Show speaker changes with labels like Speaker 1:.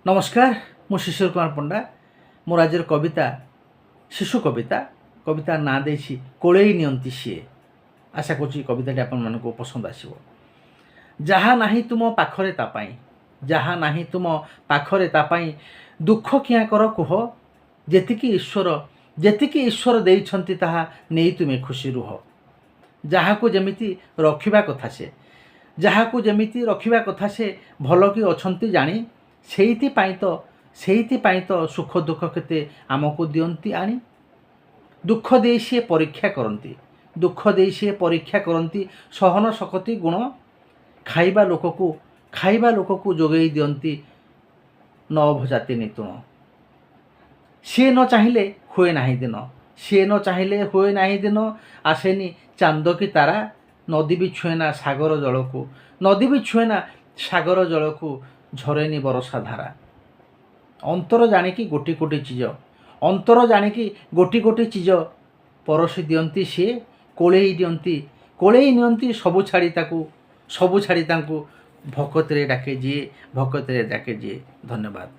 Speaker 1: ନମସ୍କାର, ମୁଁ ଶିଶିର କୁମାର ପଣ୍ଡା। ମୋର ଆଜିର କବିତା ଶିଶୁ କବିତା। କବିତା ନାଁ ଦେଇଛି "କୋଳେଇ ନିଅନ୍ତି ସିଏ"। ଆଶା କରୁଛି କବିତାଟି ଆପଣମାନଙ୍କୁ ପସନ୍ଦ ଆସିବ। ଯାହା ନାହିଁ ତୁମ ପାଖରେ ତା ପାଇଁ, ଯାହା ନାହିଁ ତୁମ ପାଖରେ ତା ପାଇଁ ଦୁଃଖ କିଆଁ କର କୁହ? ଯେତିକି ଈଶ୍ୱର ଦେଇଛନ୍ତି, ତାହା ନେଇ ତୁମେ ଖୁସି ରୁହ। ଯାହାକୁ ଯେମିତି ରଖିବା କଥା ସେ, ଯାହାକୁ ଯେମିତି ରଖିବା କଥା ସେ ଭଲ କି ଅଛନ୍ତି ଜାଣି। ସେଇଥିପାଇଁ ତ ସୁଖ ଦୁଃଖ କେତେ ଆମକୁ ଦିଅନ୍ତି ଆଣି। ଦୁଃଖ ଦେଇ ସିଏ ପରୀକ୍ଷା କରନ୍ତି, ଦୁଃଖ ଦେଇ ସିଏ ପରୀକ୍ଷା କରନ୍ତି ସହନ ଶକ୍ତି ଗୁଣ। ଖାଇବା ଲୋକକୁ ଯୋଗେଇ ଦିଅନ୍ତି ନ ଭଜା ତିନି ତୁଣ। ସିଏ ନ ଚାହିଁଲେ ହୁଏ ନାହିଁ ଦିନ, ସିଏ ନ ଚାହିଁଲେ ହୁଏ ନାହିଁ ଦିନ, ଆସେନି ଚାନ୍ଦ କି ତାରା। ନଦୀ ବି ଛୁଏଁ ନା ସାଗର ଜଳକୁ, ନଦୀ ବି ଛୁଏଁ ନା ସାଗର ଜଳକୁ, ଝରେନି ବରଷା ଧାରା। ଅନ୍ତର ଜାଣିକି ଗୋଟି ଗୋଟି ଚିଜ, ଅନ୍ତର ଜାଣିକି ଗୋଟି ଗୋଟି ଚିଜ ପରସି ଦିଅନ୍ତି ସିଏ। କୋଳେଇ ଦିଅନ୍ତି, କୋଳେଇ ନିଅନ୍ତି ସବୁ ଛାଡ଼ି ତାକୁ, ସବୁ ଛାଡ଼ି ତାଙ୍କୁ ଭକତିରେ ଡାକେ ଯିଏ, ଭକତିରେ ଡାକେ ଯିଏ। ଧନ୍ୟବାଦ।